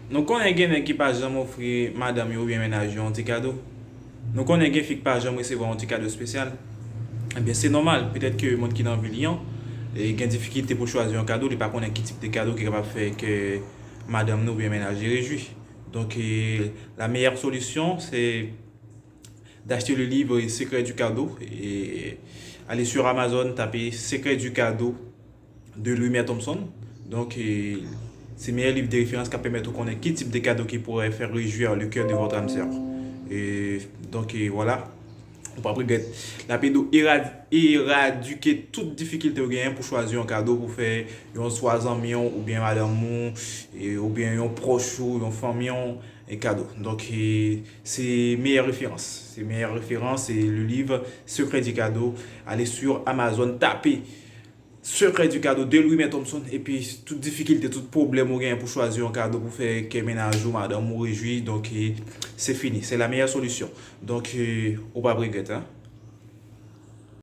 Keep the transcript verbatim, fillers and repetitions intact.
Nou konnen gen nèg ki pa janm ofri madanm yo oubyen mennaj yo yon ti kado. Nou konnen gen fi ki pa janm resevwa yon ti kado espesyal. Ebyen, se nòmal. Petèt ke moun ki nan vi li an, e, gen difikilte pou chwazi yon kado, li pa konnen ki tip de kado ki kapab fè ke madanm nou oubyen mennaj li rejwi. Donk, e, la meilleure solution, c'est d'acheter le livre Secret du Cadeau. E, ale sur Amazon, tape Secret du Cadeau de Louis Mer Thompson. Donk, e, se meyè liv de referans k ap pèmèt ou konnen ki tip de kado ki pourrait faire réjouir le cœur de votre âme sœur. E, donk, e, vwala. Ou p ap regrèt. L ap ede w erad-, eradike tout difikilte ou genyen pou chwazi yon kado pou fè yon swa zanmi w oubyen madanm ou, e, oubyen yon pwòch ou, yon fanmi w, e, kado. Donk, e, se meyè referans. Se meyè referans, se le livre Secret du Cadeau. Ale sur Amazon, tape Secret du Cadeau de Louis Mer Thompson, epi tout difikilte, tout pwoblèm ou genyen pou chwazi yon kado pou fè kè mennaj ou, madanm ou rejwi, donk, e, se fini. Se la meilleure solution. Donk, e, ou p ap regrèt, hein.